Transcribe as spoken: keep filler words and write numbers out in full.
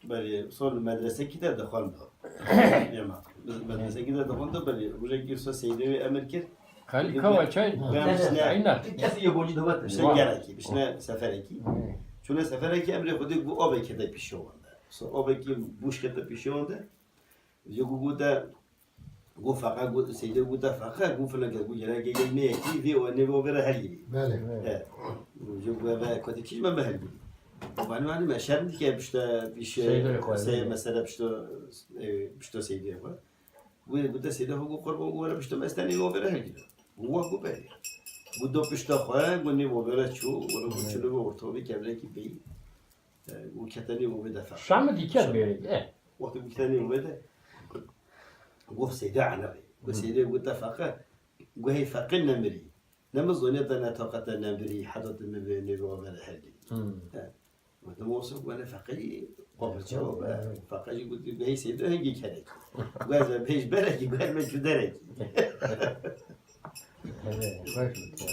Belê, sor li medresekî de dixwendo. Yema. Medresekî de dixwendo, belê, rojekî wisa Seydê wê emir kir. Xalî kawa çay? Ben işte- Aynen. Kesî yê borcî dewlet Bişne gerekî, bişne seferekî. Çûne seferekî emrê Xwedê bû, avê kete pîşe wan de. So avekî bûş kete pîşe wan de. Ji ku gote, got feqe, got Seydê, gote feqe, got filan kes, got gerekê yek neyekî, vê o nê o vê re helgirî. Belê. Ji ku eve kotî kî ji me bihelgirî. Vanî vanî me şerm dike pişte pîşe Seydê xwe, sey evet. Mesela pişto, e, pişto Seydê xwe. Got, gote Seydê xwe, got qurban, got were pişto me, ez te nê o vê re helgirî. Got wek got berê. Got do pişta xwe, got nê o vê re çû, were got çû li orta vê kevrekî peyî. E, û ketenî û vê de feqe. Şamı diket beri. Eh. Wextê û ketenî û vê de, got Seydê Enebê. Got Seydê, got te feqe, got hey feqe nemirî. Ne min zonê te ne taqete nemirî, heta tu min vê nê vê vere hergirî. Hmm. Got te olsun, got ne feqe qafir çawa be. Feqe jî got, got hey Seydê hingî kerekî. Got ez be pêş berekî, got me çû derekî. Evet, hoş oldu.